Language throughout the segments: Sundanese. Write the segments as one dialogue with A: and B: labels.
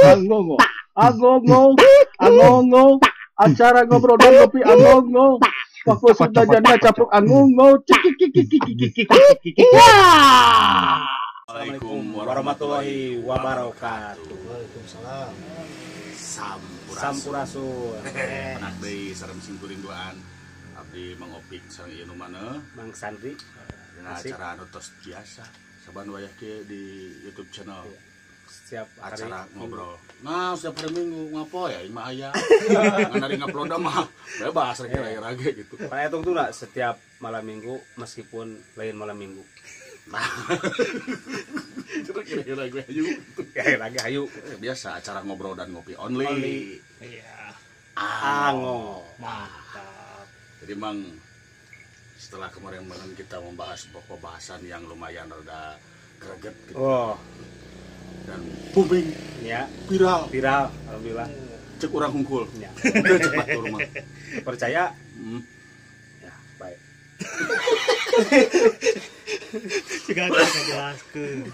A: Angongo, angongo, angongo, acara ngobrol dan ngopi angongo. Waktu sudah janda capluk angongo.
B: Assalamualaikum warahmatullahi wabarakatuh.
C: Waalaikumsalam.
B: Sampurasun. Anak deui sareng simkuring duaan. Abdi Mang Opik sareng ieu nu mana?
D: Mang Sandri.
B: Dina acara anu tos biasa. Saban wayah kieu di YouTube channel.
D: Setiap hari
B: acara ngobrol. Nah, setiap hari Minggu ngapo ya aing mah aya. Ngan ari ngupload mah bebas rek kira-kira ge gitu.
D: Pak Etung tuh setiap malam Minggu meskipun lain malam Minggu.
B: Nah. Kira-kira gue hayu.
D: Kira-kira hayu.
B: Biasa acara ngobrol dan ngopi only.
C: Iya.
D: Ango.
C: Mantap.
B: Jadi Mang, setelah kemarin kita membahas pembahasan yang lumayan rada greget gitu.
D: Oh.
B: Dan booming
D: ya,
B: viral.
D: Viral, alhamdulillah.
B: Cek urang hungkul.
D: Ya.
B: Cek batur mah.
D: Percaya? Ya, baik.
C: Juga jelaskeun.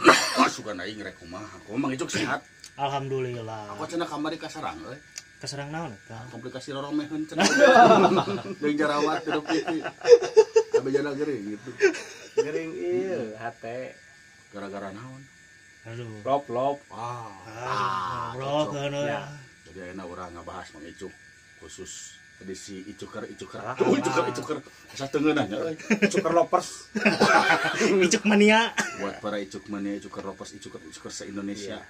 B: Suka aing rek kumaha. Kumaha Mang Icuk sehat?
C: Alhamdulillah.
B: Aku cenah kamari ka Serang euy.
C: Ka Serang naon eta?
B: Komplikasi roromeheun cenah. Jeung jarawat hidup kitu. Abe jana gering gitu.
D: Gering ieu hate.
B: Gara-gara naon?
C: Aduh.
D: Lop-lop.
B: Ah,
C: lop ya.
B: Jadi enak orang ngabahas Mang Icuk khusus edisi Icuker Icuker. Tuh Icuker Icuker. Asa teungeunah nya euy.
D: Icuker lovers.
C: Icuk mania.
B: Buat para Icuk mania, Icuker lovers, Icuker Icuker se-Indonesia.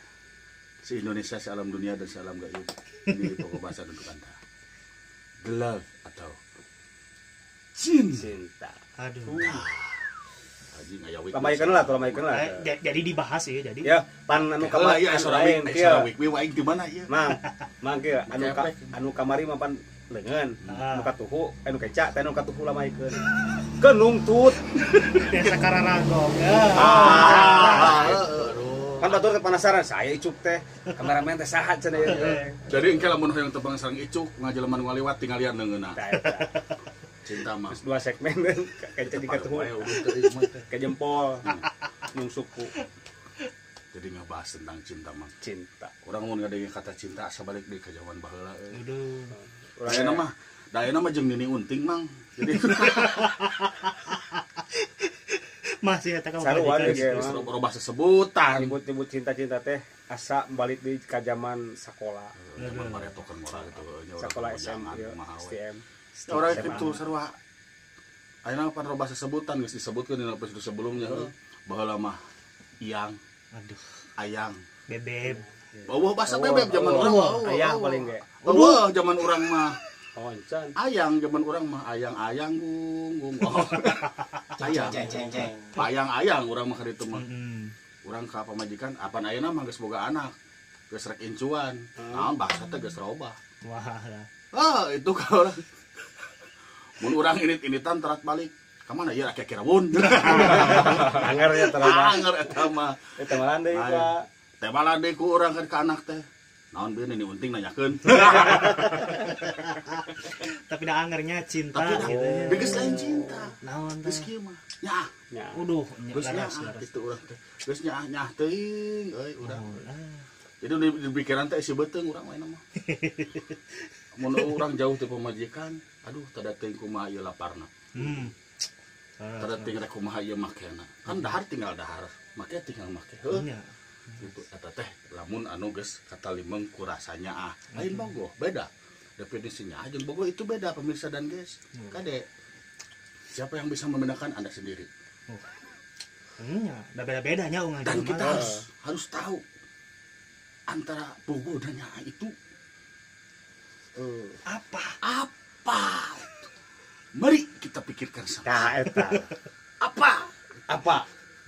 B: Se-Indonesia, se-alam dunia dan se-alam gaib. Ini pokok bahasan untuk Anda. The love atau cinta.
C: Aduh.
D: Lamaikeun lah, lamaikeun lah.
C: Jadi dibahas ya, jadi.
D: Ya, pan anu kamari
B: ya sora wik wik aing di mana ieu?
D: Mang, mang kieu anu anu kamari mah pan leungeun, anu katuhu, anu keca, teh anu katuhu lamaikeun. Kenungtut.
C: Biasa kararagong ya.
D: Kan batur teh penasaran, saya Icuk teh, kameramen teh saha cenah ieu.
B: Jadi engke lamun hoyong tebang sareng Icuk ngajeleman ngaliwat tinggalian leungeunna. Cinta mah.
D: Terus dua segmen keca di katuhu. Ke jempol. Nung suku.
B: Jadi ngebahas tentang cinta mah.
D: Cinta.
B: Urang mun ngadenge kata cinta asa balik deui ka jaman baheula euy.
C: Aduh.
B: Ayeuna mah, da ayeuna mah jeung Nini Unting Mang. Jadi
C: masih eta ka
D: sarua ge
B: robah sesebutan.
D: Nyebut-nyebut cinta-cinta teh asa balik deui ka jaman sakola.
B: Jaman paretokeun ngora gitu.
D: Sakola SMA, STM.
B: Orang itu sarua. Ayeuna pan robah sesebutan geus disebutkeun dina episode sebelumnya. Baheula mah Iyang.
C: Aduh.
B: Ayang.
C: Bebeb.
B: Bawah bahasa bebeb zaman urang.
D: Ayang paling ge.
B: Eueuh zaman urang mah.
D: Oh, encan.
B: Ayang zaman urang mah ayang-ayang gung gung. Ayang.
E: Ceng ceng.
B: Ayang-ayang urang mah ka ditu mah. Urang ka pamajikan apan ayeuna mah geus boga anak. Geus rek incuan. Naon bahasa teh geus robah.
C: Wah.
B: Ah, itu ka urang. Mun urang init-initan terat balik. Ka mana ieu rakyat Kirawun?
D: Anger ya terat.
B: Anger eta mah.
D: Eta mah deui Pak.
B: Teh malah deui ku urang ka anak teh. Naon bieu Nini Unting nanyakeun.
C: Tapi da angernya cinta gitu ya.
B: Geus lain cinta.
C: Naon teh?
B: Geus kieu mah. Nyaah.
C: Uduh,
B: geus nyaah kitu urang teh. Geus nyaah-nyaah teuing euy urang. Jadi di pikiran teh isi beuteung urang mah mah. Mun urang jauh teh pamajikan, aduh tada teuing kumaha ieu laparna. Tada teuing rek kumaha ieu makena. Kan dahar tinggal dahar, make tinggal make. Heuh. Gitu eta teh lamun anu geus katalimeng ku rasanya ah. Lain bogoh, beda. Definisinya jeung bogoh itu beda pemirsa dan guys. Kade siapa yang bisa membedakan Anda sendiri?
C: Nya, da beda-bedanya urang.
B: Dan kita harus tahu antara bogoh dan nyaah itu
C: apa?
B: Apa? Mari kita pikirkan sama.
D: Nah, eta.
B: Apa?
D: Apa?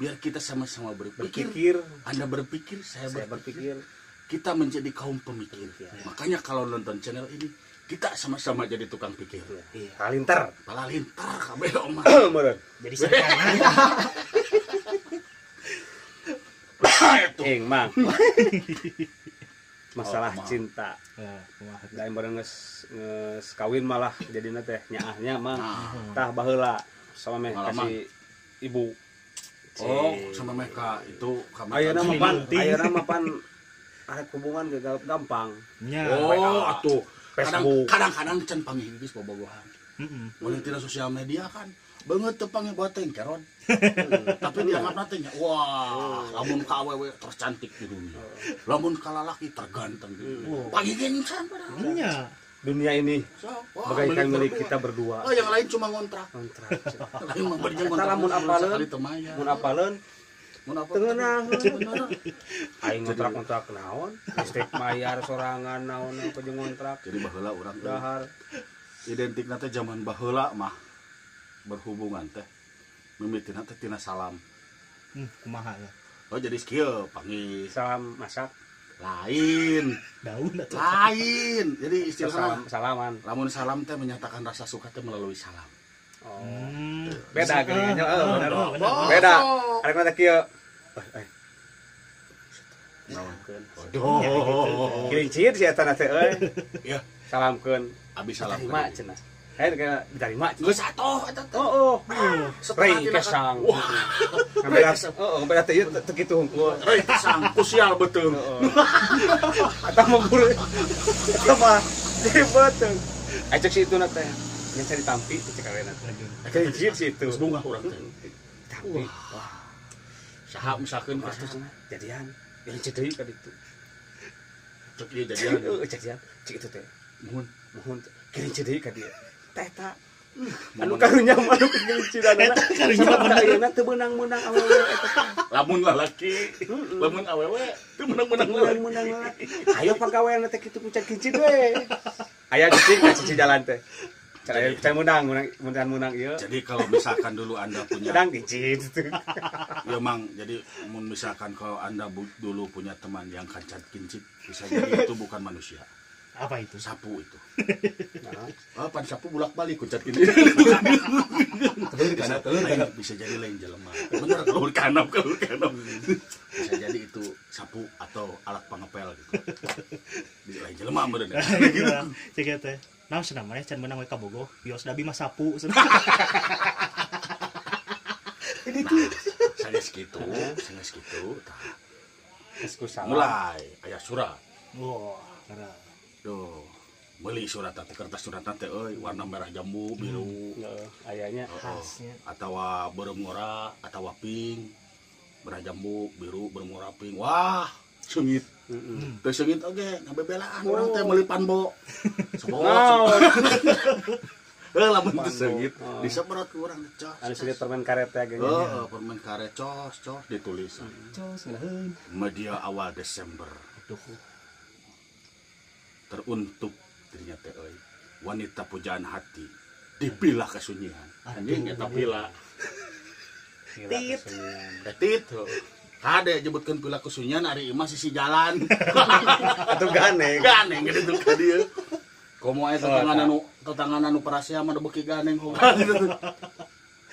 B: Biar kita sama-sama berpikir. Anda berpikir, saya berpikir. Kita menjadi kaum pemikir.
D: Ya.
B: Makanya kalau nonton channel ini, kita sama-sama jadi tukang pikir.
D: Iya. Palinter.
B: Palinter kabeh omah.
C: Jadi sarjana.
D: Ing, Mang. Masalah cinta. Da bareng geus kawin malah jadina teh nyaahnya Mang. Tah baheula sama meh kasih ibu.
B: Oh, sama meh ka itu
D: ayeuna mah pan, ayeuna mah pan arek hubungan ge gampang.
C: Nya.
B: Oh, atuh. Kadang-kadang can panggih geus bobogohan.
C: Heeh.
B: Mun tina sosial media kan beungeut teu panggih buat teh keron. Tapi dianggapna teh nya wah, lamun ka awewe tercantik di dunia. Lamun ka lalaki terganteng di dunia. Panggih ge can padahal.
C: Nya.
D: Dunia ini bagaikan milik kita berdua.
B: Oh, yang lain cuma ngontrak.
D: Ngontrak.
B: Lain mah berjang ngontrak.
D: Lamun apaleun, mun apaleun,
B: mun apaleun.
D: Teu ngeunaheun. Aing ngontrak-ngontrak naon? Listrik mayar sorangan naon apa jeung ngontrak.
B: Jadi baheula urang
D: dahar.
B: Identikna teh zaman baheula mah berhubungan teh mimitina teh tina salam.
C: Kumaha ya?
B: Oh, jadi kieu panggih
D: salam masak.
B: Lain
C: daun atau
B: lain. Jadi istilah
D: salaman.
B: Lamun salam teh menyatakan rasa suka teh melalui salam.
D: Oh. Beda geuning nya. Heeh, bener. Beda. Arek mah teh kieu.
B: Naonkeun.
D: Waduh. Kilincir si eta teh euy.
B: Iya,
D: salamkeun.
B: Abi salam.
D: Terima cenah. Eh diterima.
B: Geus atuh eta teh.
D: Heeh. Rei kesang. Ngambil heeh, ngambil teh ieu teu kitu hungkul.
B: Rei kesang kusial beuteung.
D: Atau memburu. Eta mah di beuteung. Acek si itu na teh. Nya cari tampi teh cek awena teh. Kilincir si itu.
B: Geus bungah urang teh.
D: Tampi.
B: Wah. Saha misalkeun kasus
D: jadian. Kilincir deui ka ditu.
B: Cek ieu jadian.
D: Heeh, jadian. Cek itu teh.
B: Muhun,
D: muhun. Kilincir deui ka dieu. Teta anu karunya mah anu kelinciran
C: eta karunya
D: bener ayeuna teu meunang-meunang awewe eta
B: lamun lalaki lamun awewe teu meunang-meunang
D: meunang lalaki ayo pagawean teh kitu ku kincir we aya cicing ka cici jalan teh can meunang meunang ieu.
B: Jadi kalau misalkan dulu Anda punya
D: sedang kincir gitu
B: ya Mang, jadi mun misalkan kalau Anda dulu punya teman yang kancat kincit bisa jadi itu bukan manusia.
C: Apa itu?
B: Sapu itu. Oh, pan sapu bolak-balik kuncat gini. Bisa jadi lain jelema. Bener kalau kanap, kalau kanap. Bisa jadi itu sapu atau alat pangepel gitu. Bisa lain jelema meureun.
C: Cek teh. Naon cenah maneh can meunang we ka Bogo, bios dabi mah sapu.
B: Ini tuh sanes kitu, sanes kitu. Mulai aya surat.
C: Wah, karena
B: duh, beli surat teh kertas surat teh euy warna merah jambu biru.
D: Heeh, ayanya
C: khasnya.
B: Atawa beureum ngora atawa pink. Merah jambu, biru, beureum ngora pink. Wah, seungit. Teu seungit oge, ngabebelaan urang teh meuli panbo. Sebot. Heuh, lamun teu seungit disebrot ku urang cos.
D: Anu sulit permen karet teh ge.
B: Heeh, permen karet cos cos ditulis.
C: Cos ngeunaheun.
B: Media awal Desember.
C: Aduh.
B: Teruntuk dirinya teh euy wanita pujaan hati dipilah kesunyian anjing eta pila
C: tit
B: tit kade nyebutkeun pila kesunyian ari imah sisi jalan
D: atuh ganeng
B: ganeng gitu ka dieu komo aya tetangan anu parasea mah beuki ganeng hoga gitu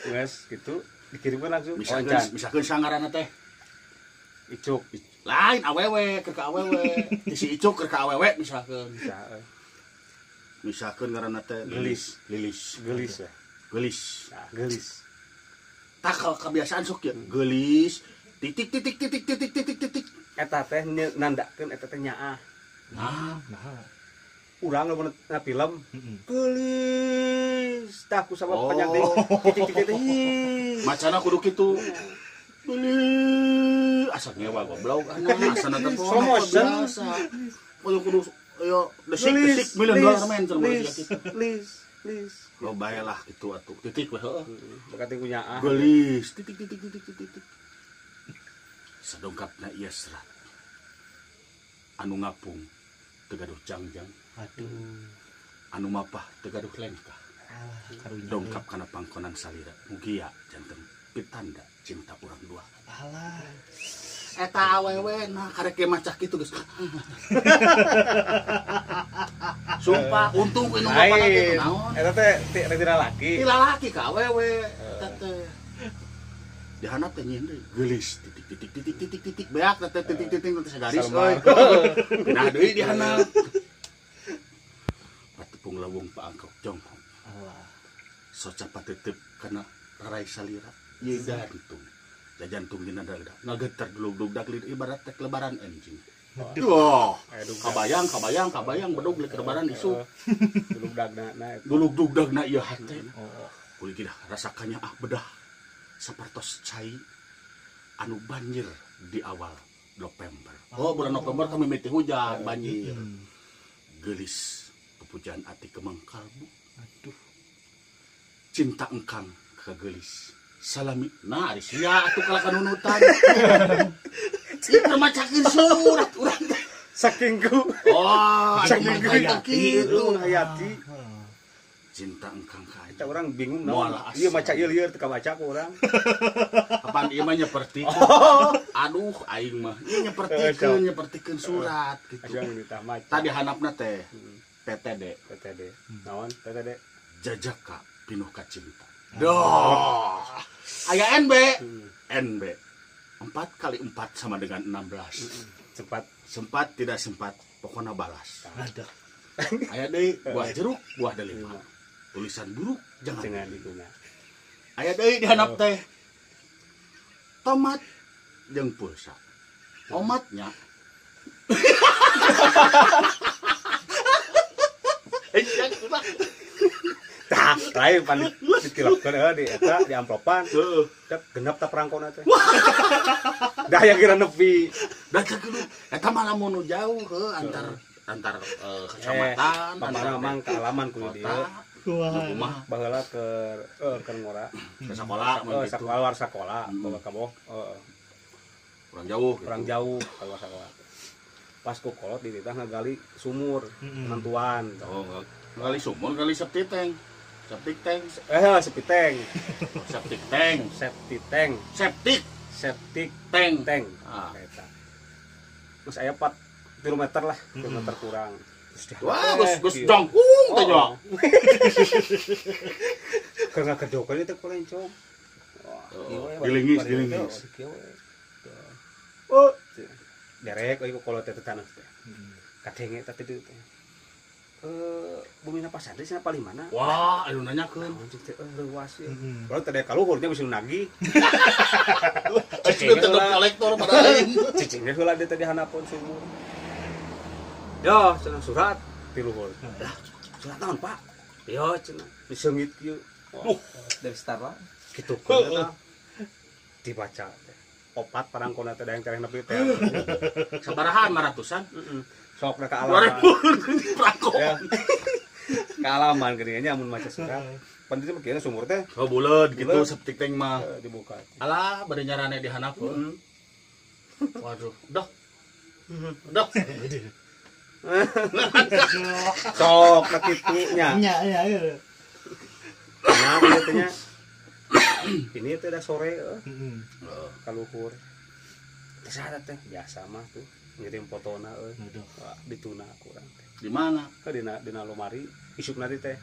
D: geus kitu dikirimkeun langsung
B: misalkeun sangaranna teh
D: Icuk
B: lain awewe keur ka awewe ti si Icuk keur ka awewe misalkeun misalkeun ngaranna teh
D: Gelis
B: Lilis
D: gelis ya
B: gelis
D: gelis
B: tah kebiasaan sok ya gelis titik titik titik titik titik titik
D: eta teh nandakeun eta teh nyaah
B: nah
D: urang lamun na film gelis tah ku sabab panjang deui titik titik titik
B: macana kudu kitu beli asa ngewa goblok asana teh
D: slow motion
B: biasa kudu kudu ayo desik desik million dollar man cenah
D: lis lis lis
B: lo bae lah kitu atuh titik we heuh
D: berarti ku nyaah
B: gelis titik titik titik titik sadongkapna ieu serat anu ngapung teu gaduh jangjang
C: aduh
B: anu mapah teu gaduh lengkah
C: karunya
B: dongkap kana pangkonan salira mugia janten pitanda cinta urang dua.
C: Alah.
B: Eta awewe nah karek ge macah kitu geus. Sumpah untung ku indung bapana kitu naon.
D: Eta teh teh lalaki.
B: Ti lalaki ka awewe eta teh. Dihandap teh nyieun deui. Geulis titik titik titik titik titik beak teh titik titik teh sagaris euy. Nah deui dihandap. Patepung lawung paangkok jongkong.
C: Alah.
B: Soca patetep kana rarai salira. Ieu jantung. Jantung dina dada ngageter dulug-dug ibarat teh lebaran anjing. Wah, kabayang bedug lek lebaran isu.
D: Dulug dagna na.
B: Dulug dugdagna ieu hate. Kulit dah rasakannya ah bedah sapertos cai anu banjir di awal November. Oh, bulan November kami mimiti hujan banjir. Gelis pepujaan ati kemang kalbu.
C: Aduh.
B: Cinta engkang kagelis. Salami. Nah, ari sia atuh kalakan nunutan. Ieu keur macakeun surat urang teh.
D: Saking ku.
B: Oh,
D: saking ku
B: kitu
D: menghayati.
B: Cinta engkang ka.
D: Kita orang bingung naon. Ieu maca ieu lieur teu kabaca ku urang.
B: Apaan ieu mah nyepertikeun. Aduh, aing mah. Ieu nyepertikeun surat gitu. Tadi hanapna teh PTD.
D: PTD. Naon PTD?
B: Jajaka pinuh ka cinta. Doh. Aya NB. NB. 4 kali 4 sama dengan 16.
D: Sempat.
B: Sempat tidak sempat pokoknya balas.
C: Aduh.
B: Aya deui buah jeruk, buah delima. Tulisan buruk jangan
D: diguna.
B: Aya deui dihandap teh. Tomat jeung pulsa. Omatnya.
D: Tah, lain pan ditilapkeun heuh di eta di amplopan.
B: Heeh.
D: Cek genep ta perangkona teh. Dah yang kira nepi.
B: Dah cek dulu. Eta mah lamun nu jauh heuh antar kecamatan,
D: antar mang kaalaman kudu dieu.
B: Kumaha?
D: Baheula keur ngora.
B: Ke sakola mun kitu.
D: Keluar sakola, bawa ka bawah.
B: Kurang jauh.
D: Kurang jauh keluar sakola. Pas ku kolot di titah ngagali sumur penentuan.
B: Oh, ngagali sumur, ngagali septic tank. Septic tank.
D: Septic tank.
B: Septic tank.
D: Septic tank.
B: Septic.
D: Septic
B: tank.
D: Tank. Ah. Eta. Terus aya 4 kilometer lah, kilometer kurang.
B: Wah, geus jangkung teh nya.
D: Keur ngakerjokeun teh kulencong. Wah,
B: dilingis.
D: Oh, derek euy ku kolot teh tanah teh. Kadenge teh teh. Bumina pasantri cenah palih mana?
B: Wah, anu nanyakeun.
D: Anjing teh leuwas ieu. Baru teh kaluhur nya bisa nagih.
B: Cicing teh kolektor pada lain.
D: Cicing heula dia teh dihanapun sumur. Yo, cenah surat ti luhur. Lah, surat naon, Pak? Yo, cenah diseungit kieu.
E: Dari Starla.
D: Kitu keun dibaca teh. Opat parangkona teh da yang tereh nepi teh.
B: Sabaraha 500-an?
D: Heeh. Sok da kaalaman.
B: 2000 perangko.
D: Kaalaman geuning nya amun maca surat. Pan ditu mah kira sumur teh.
B: Oh, buleud gitu septic tank mah.
D: Dibuka.
B: Alah, bade nyarane di handapun. Waduh, dah. Dah.
D: Sok na kitu nya.
C: Nya, nya, ieu.
D: Nah, ieu teh nya. Ini teh da sore
C: heeh.
D: Kaluhur. Teh saha teh? Biasa mah tuh ngirim fotona euy. Dituna ku urang teh.
B: Di mana?
D: Ke dina lomari isukna teh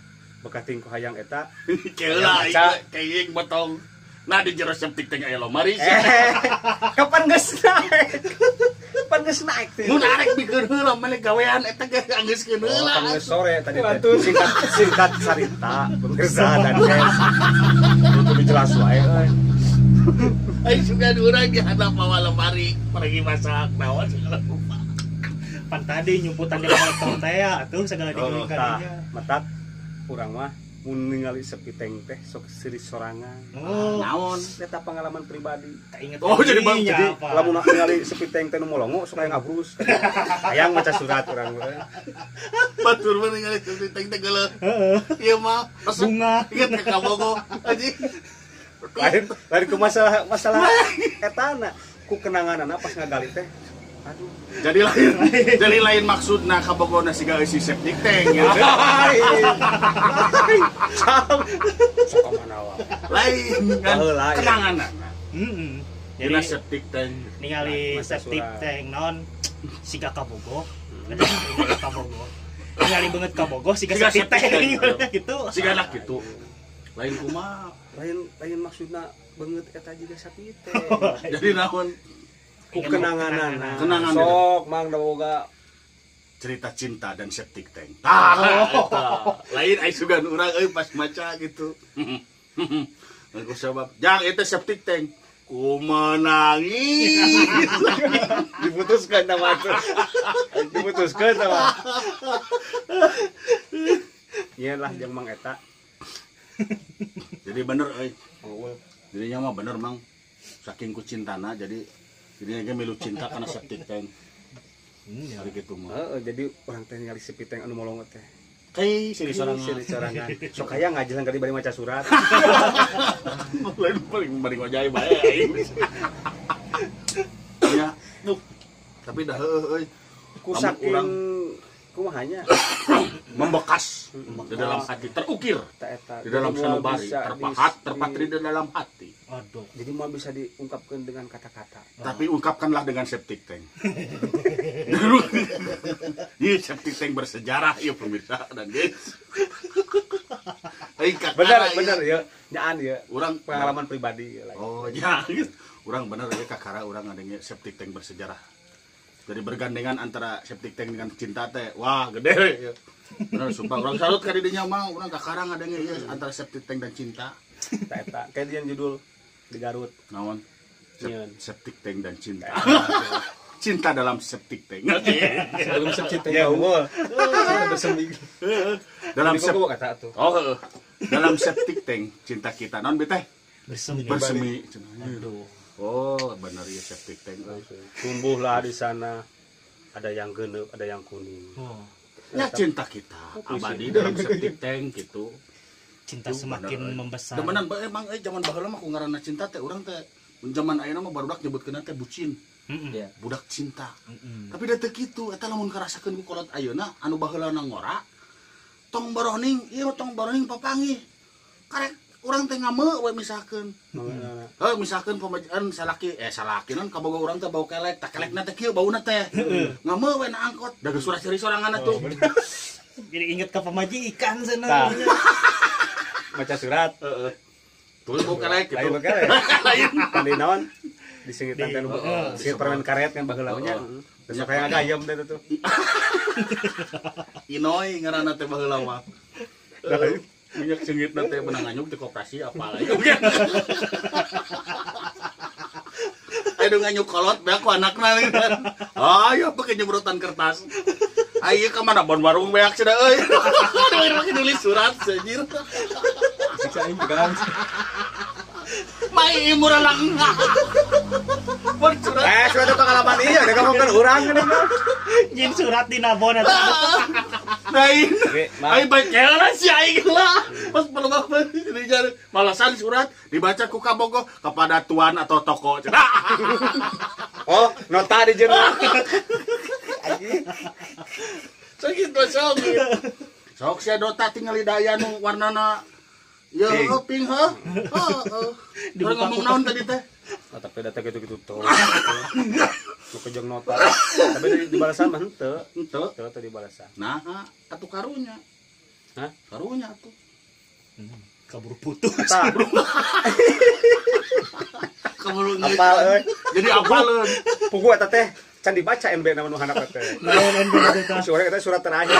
D: bekating ku hayang eta.
B: Keula keuing botong. Nah di jero septic tank aya lomari.
D: Kapan geus naik? Kapan geus naik teh?
B: Mun arek bikeun heula maneh gawean eta ge anggeuskeun heula.
D: Kapan geus sore tadi teh. Singkat carita pemirsa dan guys. Lebih jelas wae euy.
B: Aing suka urang di handap mawa lemari pergi masak naon segala rupa.
C: Pan tadi nyumputan di motor teh atuh segala digeuning kadinya.
D: Matak urang mah mun ningali sepi tank teh sok seuri sorangan.
C: Oh,
B: naon?
D: Eta pengalaman pribadi.
C: Kainget.
B: Oh, jadi bang,
D: jadi lamun ningali sepi tank teh nu molongo sok hayang ngabrus. Hayang maca surat urang teh.
B: Batur mah ningali sepi tank teh geuleuh.
C: Heeh.
B: Ieu mah
C: bunga
B: inget ka Kabogo anjing.
D: Lain ke masalah etana ku kenanganana pas ngagali teh. Aduh.
B: Jadi lain maksudna Kabogona siga eusi septic tank gitu.
D: Sok mana wae.
B: Lain kan kenanganana.
C: Heeh.
B: Jadi septic tank
C: ningali septic tank naon siga Kabogo. Kabogo. Ningali beungeut Kabogo siga septic tank gitu.
B: Siga anak gitu. Lain kumaha?
D: Lain maksudna beungeut eta jiga septic tank.
B: Jadi naon?
D: Ku kenanganana.
B: Kenangan
D: sok mang da boga
B: cerita cinta dan septic tank. Tah, eta. Lain ai sugan urang euy pas maca gitu. Ku sabab, jang eta septic tank. Ku menangis.
D: Diputuskan sama tuh. Diputuskan sama. Iyalah jeung Mang eta.
B: Jadi bener euy. Jadinya mah bener Mang. Saking ku cintana jadi jadinya ge milu cinta kana septic tank. Hari kitu mah.
D: Heeh, jadi urang teh ningali septic tank anu molongot teh.
B: Kai siri sorangan.
D: Sok aya ngajelang kali bari maca surat.
B: Lain paling bari ngojay bae aing. Ya, duh. Tapi dah heueuh euy.
D: Ku saking kumaha nya
B: membekas di dalam hati, terukir di dalam sanubari, terpahat, terpatri di dalam hati.
C: Aduh.
D: Jadi mau bisa diungkapkan dengan kata-kata.
B: Tapi ungkapkanlah dengan septic tank. Ini septic tank bersejarah ya pemirsa dan guys.
D: Bener bener ya, nyaan ya.
B: Urang
D: pengalaman pribadi ya.
B: Oh ya, urang bener ya kakara urang adanya septic tank bersejarah. Jadi bergandengan antara septic tank dengan cinta teh, wah gede ya. Bener sumpah urang salut ka didinya mah, urang kakara ngadenge ieu antara septic tank dan cinta.
D: Eta kayak dia judul di Garut.
B: Naon? Septic tank dan cinta. Cinta dalam septic tank.
E: Sebelum septic tank
D: ya unggul.
E: Bersemi.
B: Dalam septic. Oh, dalam septic tank cinta kita naon teh?
C: Bersemi.
B: Bersemi. Aduh. Oh, benar ya septic tank.
D: Tumbuhlah di sana ada yang genep, ada yang kuning.
C: Oh.
B: Ya cinta kita abadi dalam septic tank gitu.
C: Cinta semakin membesar.
B: Demenan bae emang zaman baheula mah ku ngaranna cinta teh urang teh zaman ayeuna mah barudak nyebutkeun teh bucin.
E: Yeah.
B: Budak cinta. Tapi da teu kitu eta lamun karasakeun ku kolot ayeuna anu baheula ngora tong baroning ieu tong baroning papanggih. Karek urang teh ngame we misalkeun. Heuh misalkeun pamajikan salaki salaki non kaboga urang teh bau kelek, tak kelekna teh kieu bauna teh. Ngame we na angkot, da geus surat ceri sorangan atuh.
C: Jadi inget ka pamajikan cenah.
D: Maca surat.
B: Heeh. Tuh bau kelek gitu.
D: Lain bau kelek. Lain. Tadi naon? Disingitan teh singit permen karet kan baheula nya. Besok kayak ngagayem teh tuh.
B: Inoy ngaranna teh baheula mah. Minyak sengit nanti menang nganyuk di koperasi apa lagi. Aduh nganyuk kolot beak ku anakna kan. Ayo pakai nyebrotan kertas. Ayo ke mana bon warung beak cenah euy. Aduh pakai nulis surat anjir.
E: Siksa aing pegang.
B: Mai murah lang. Bon surat.
D: Surat pengalaman iya, da ngomongkeun urang geuning mah.
C: Jin surat dina bon eta.
B: Lain. Aing baca si aing lah. Pas perlu jadi malasan surat dibaca ku kabogoh kepada tuan atau toko.
D: Oh, nota di jeung.
B: Sakitu sok. Sok sia dota tingali daya nu warnana ya pink heuh. Heeh. Urang ngomong naon tadi teh?
D: Oh, tapi data gitu-gitu tuh. Nu kejeng nota. Tapi dibalasan mah henteu.
B: Henteu.
D: Henteu teh dibalasan.
B: Nah, atuh karunya.
D: Hah?
B: Karunya atuh.
C: Kaburu putus.
B: Kaburu
D: apal euy.
B: Jadi apaleun.
D: Pugu eta teh can dibaca NB na nu handap teh.
C: Naon NB teh?
D: Surat eta surat terakhir.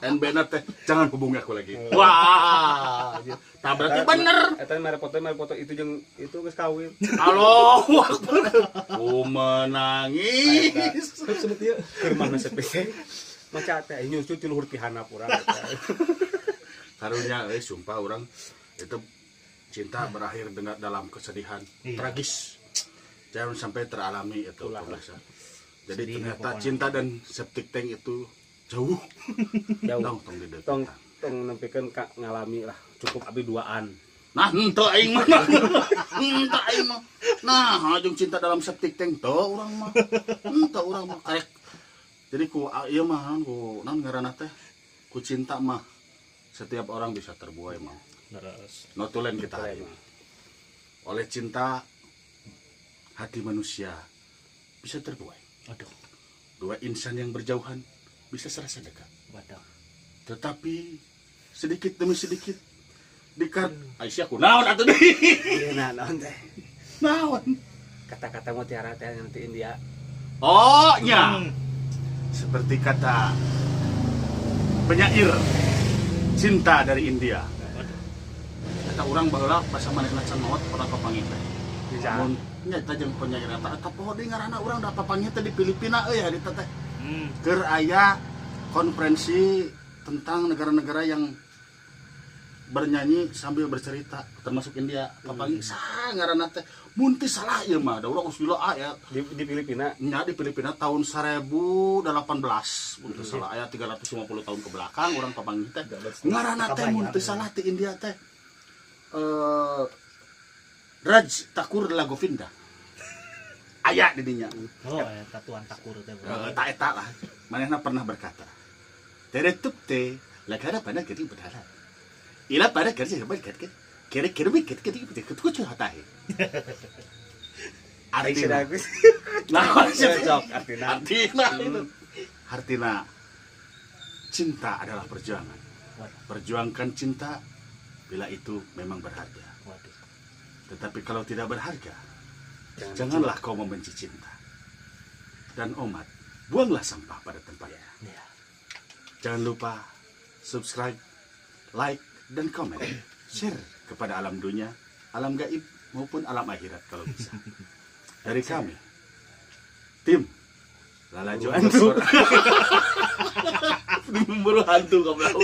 B: NB na teh jangan hubungi aku lagi. Wah. Tah berarti bener.
D: Eta mere foto itu jeung itu geus kawin.
B: Allahu akbar. Ku menangis.
E: Sebut ieu.
D: Keur mana sepi. Maca teh nyucu ti luhur ti handap urang eta.
B: Karunya euy sumpah urang itu cinta berakhir dengan dalam kesedihan tragis. Jangan sampai teralami itu pemirsa. Jadi
C: sedih
B: ternyata
C: pokoknya.
B: Cinta dan septic tank itu jauh.
D: Jauh.
B: Tong tong
D: tong tong nempikeun ka ngalami lah cukup abi duaan.
B: Nah, henteu aing mah. Henteu aing mah. Nah, jeung cinta dalam septic tank teu urang mah. Henteu urang mah karek. Jadi ku ieu mah ku naon ngaranna teh? Ku cinta mah setiap orang bisa terbuai mah.
C: Terus.
B: Notulen kita hari ini. Oleh cinta hati manusia bisa terbuai.
C: Aduh.
B: Dua insan yang berjauhan bisa serasa dekat.
C: Waduh.
B: Tetapi sedikit demi sedikit dikar Aisyah kunaon atuh deui.
D: Ieu naon teh?
B: Naon?
D: Kata-kata mutiara teh nanti India.
B: Oh, nya. Seperti kata penyair cinta dari India. Kata orang baheula pas manehna can maot pernah kapanggih teh. Mun nya eta jeung penyair eta eta poho deui ngaranna urang da papanggih teh di Filipina euy harita teh. Keur aya konferensi tentang negara-negara yang bernyanyi sambil bercerita termasuk India. Papanggih saha ngaranna teh mun teu salah ieu mah da urang geus gila aya
D: Di Filipina.
B: Nya di Filipina tahun 1018 mun teu salah aya 350 tahun ke belakang urang papanggih teh ngaranna teh mun teu salah ti India teh Raj Thakur Lagovinda aya di dinya.
C: Oh, eta Tuan Thakur teh.
B: Eta eta lah manehna pernah berkata teretup teh lagara pada kiri berhala ila pada kerja hebat kat kira kira bikin kira kira kucu hatahe. Artina. Nah, artina. Artina. Artina. Cinta adalah perjuangan. Perjuangkan cinta bila itu memang berharga. Tetapi kalau tidak berharga, janganlah kau membenci cinta. Dan omat, buanglah sampah pada tempatnya. Jangan lupa subscribe, like, dan komen, share kepada alam dunia, alam gaib maupun alam akhirat kalau bisa. Dari kami, tim Lalajo Hantu. Memburu hantu goblok.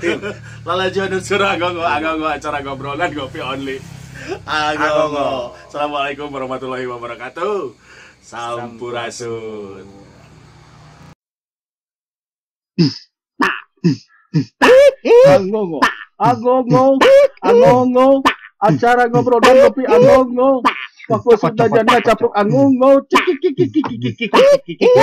B: Tim Lalajo Underscore Agongo Agongo acara ngobrolan ngopi only. Agongo. Assalamualaikum warahmatullahi wabarakatuh. Sampurasun.
A: Agongo, agongo, agongo, acara ngobrol dan ngopi agongo. Waktu sudah janda capluk agongo, cik cik cik cik cik cik cik.